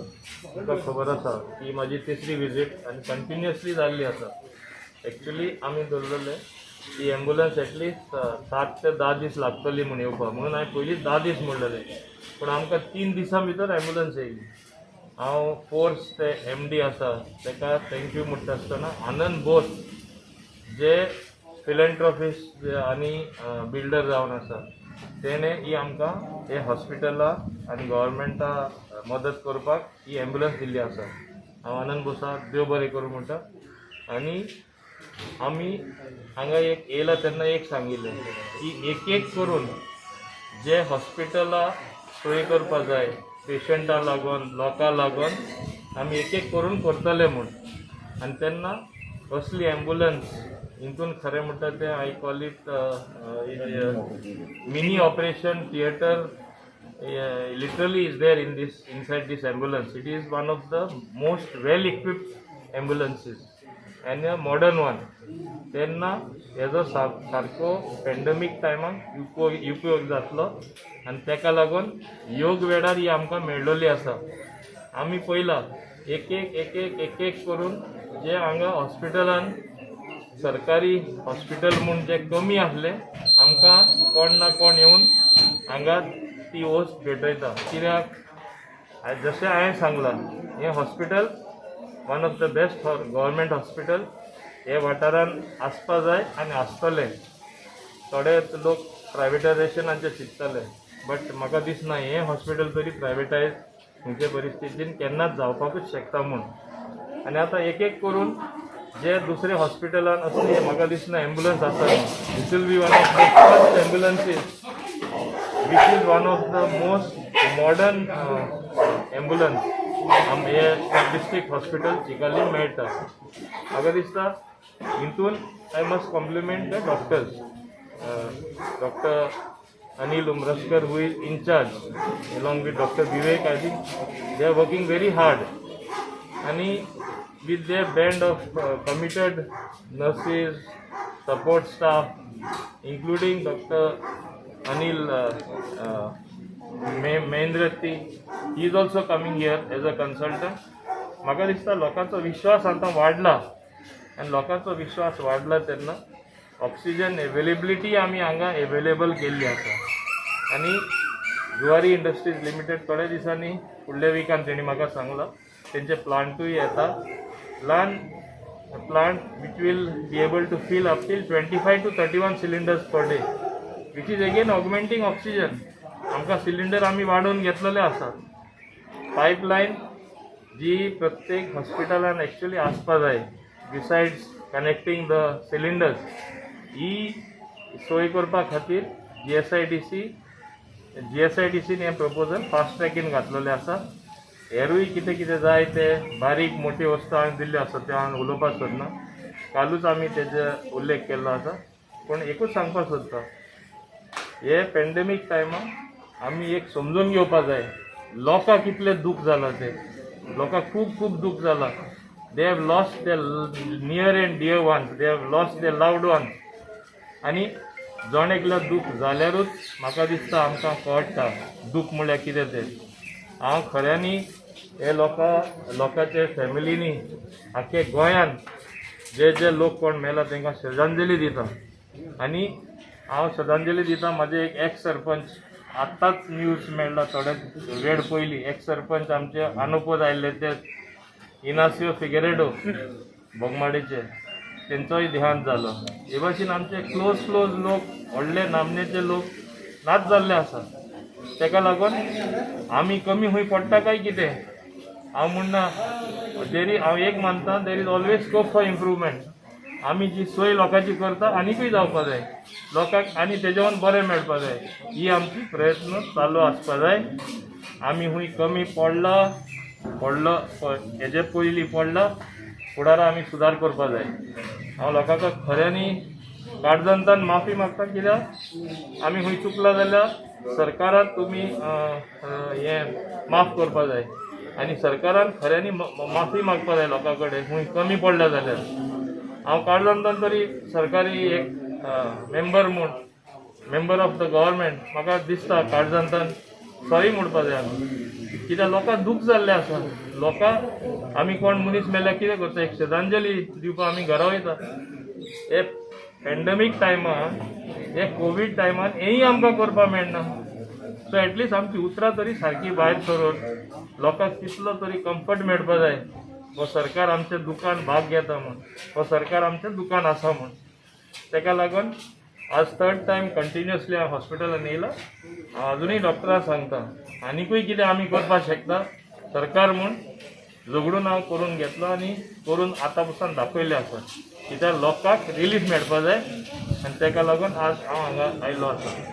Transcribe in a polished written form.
तुमकां खबर आसा की म्हाजी तिसरी विजीट आनी कंटिन्युअसली जाल्ली आसा. एक्चुली आमी दवरलेले ती एम्बुलन्स एटलिस्ट 7 ते 10 दीस लागतली म्हूण येवपाक, म्हणून हांवें पयलींच 10 दीस म्हणलेले, पूण आमकां 3 दिसां भितर एम्बुलन्स येयली. हांव फोर्स ते एमडी आसा ताका thank you म्हणटा आसतना आनंद बोस जे फिलेंट्रॉफिस्ट आनी बिल्डर जावन आसा, तेणें ही आमकां हे हॉस्पिटला आनी गव्हर्मेंटा मदत करपाक ही एम्बुलन्स दिल्ली आसा. हांव आनंद बोसाक देव बरें करूं म्हणटा. आनी आमी हांगा एक येयला तेन्ना एक सांगिल्लें की एक एक करून जे हॉस्पिटला सोय करपा जाय पेशंटा लागून, लोकां लागून, आमी एक एक करून करतले म्हूण. आनी तेन्ना असली एम्बुलन्स हितून खरें म्हणटा तें I call it mini operation theatre literally is there in this inside this ambulance. It is one of the most well equipped ambulances and a modern one. तेन्ना हेजो सारको पेंडमीक टायमाक उपयोग जातलो आनी तेका लागून योग वेळार ही आमकां मेळ्ळली आसा. आमी पयला एक एक एक एक एक एक करून जे हांगा हॉस्पिटलान सरकारी हॉस्पिटल म्हूण जे कमी आसले, आमकां कोण ना कोण येवन हांगा ती वस्त भेटयता. कित्याक जशें हांवें सांगलां, हें hospital one of the best government hospital हे वाठारान आसपा जाय आनी आसतलें. थोडे लोक प्रायवेटायजेशनाचें चिंतताले, बट म्हाका दिसना हें हॉस्पिटल तरी प्रायवेटायज खंयचे परिस्थितीन केन्नाच जावपाकूच शकता म्हूण. आनी आतां एक एक करून जे दुसरे हॉस्पिटलान असली म्हाका दिसना एम्बुलन्स आसा. This will be one of the first ambulances which is one of the most modern ambulance hey district hospital Chicalim मेळटा. म्हाका दिसता हितून I must compliment the doctors, Doctor Anil Umraskar, who is in charge, along with Doctor Vivek. I think they are working very hard आणि with their band of committed nurses, support staff, including Doctor Anil Mehendiratta, he is also coming here as a consultant. म्हाका दिसता लोकांचो विश्वास आतां वाडला आनी लोकांचो विश्वास वाडला तेन्ना ऑक्सिजन एवेलेबिलिटी आमी हांगा एवेलेबल केल्ली आसा. आनी जुवारी इंडस्ट्रीज लिमिटेड थोड्या दिसांनी, फुडल्या विकान तेणी म्हाका सांगलां, तेंचे प्लांटूय येता, ल्हान plant which will be able to fill up till 25 to 31 cylinders per day, which is again augmenting oxygen. आमकां सिलिंडर आमी वाडोवन घेतलेले आसात. पायपलायन जी प्रत्येक हॉस्पिटलान एक्चुअली आसपा जाय, बिसायड्स कनेक्टींग the cylinders, ही सोय करपा खातीर जीएसआयडीसीन हें प्रपोजल फास्ट ट्रॅकीन घातलेलें आसा. हेरूय कितें कितें जाय ते बारीक मोटी वस्तू हांवें दिल्ल्यो आसा, त्यो हांवें उलोवपाक सोदना. कालूच आमी तेजे उल्लेख केल्लो आसा. पूण एकूच सांगपाक सोदता, हे पेंडेमीक टायमार आमी एक समजून घेवपा जाय लोकांक कितलें दूख जालां तें. लोकांक खूब खूब दूख जालां. They have lost their near and dear ones, they have lost their loved ones. आनी जण एकल्या दूख जाल्यारूच म्हाका दिसता आमकां कळटा दूख म्हळ्यार कितें तें. हांव खऱ्यांनी हे लोकांचे फॅमिलीनी, आख्खे गोंयान जे जे लोक कोण मेला तांकां श्रद्धांजली दिता. आनी हांव श्रद्धांजली दिता म्हाजे एक एक्स सरपंच, आत्तांच न्यूज मेळ्ळा थोडे वेळ पयलीं, एक्स सरपंच आमचे अनोपोज आयिल्ले ते इनासियो फिगेरेडो बोगमाडेचे, तेंचोय देहांत जालो. हे भाशेन आमचे क्लोज क्लोज लोक, व्हडले नामनेचे लोक नाच जाल्ले आसा. तेका लागून आमी कमी खंय पडटा काय कितें हांव म्हणना. देर हांव एक मानता, there is always scope for improvement. आमी जी सोय लोकांची करता आनिकूय जावपा जाय लोकांक आनी तेज्यावन बरें मेळपा जाय. ही आमची प्रयत्न चालू आसपा जाय. आमी खंय कमी पडला पडलो, हेजे पयलीं पडला, फुडारा आमी सुदार करपा जाय. हांव लोकांक खऱ्यांनी काळजांतल्यान माफी मागता, कित्याक आमी खंय चुकला जाल्यार सरकारान तुमी अ, अ, हें माफ करपा जाय आनी सरकारान खऱ्यांनी माफी मागपा जाय लोकां कडेन खंय कमी पडल्या जाल्यार. हांव काळजांतल्यान तरी सरकारी एक मेंबर म्हूण, मेंबर ऑफ the government, म्हाका दिसता काळजांतल्यान सॉरी म्हणपा जाय आमी. कित्याक लोकांक दूख जाल्लें आसा. लोकांक आमी कोण मनीस मेल्यार कितें करता, एक श्रद्धांजली दिवपाक आमी घरा वयता. हे पेंडमीक टायमार, हे कोवीड टायमार हेंय आमकां करपाक मेळना. सो एटलिस्ट आमची उतरां तरी सारकी भायर सरून लोकांक तितलो तरी कम्फर्ट मेळपा जाय, हो सरकार आमच्या दुकान भाग घेता म्हूण, हो सरकार आमच्या दुकान आसा म्हूण. ताका लागून आज थर्ड टायम कंटिन्युअसली हांव हॉस्पिटलान येयला. हांव अजुनूय डॉक्टरांक सांगता, आनिकूय कितें आमी करपाक शकता सरकार म्हूण झगडून हांव करून घेतलो आनी करून आतां पसून दाखयल्लें आसा. कित्याक लोकांक रिलीफ मेळपा जाय आनी ताका लागून आज हांव हांगा आयलो आसा.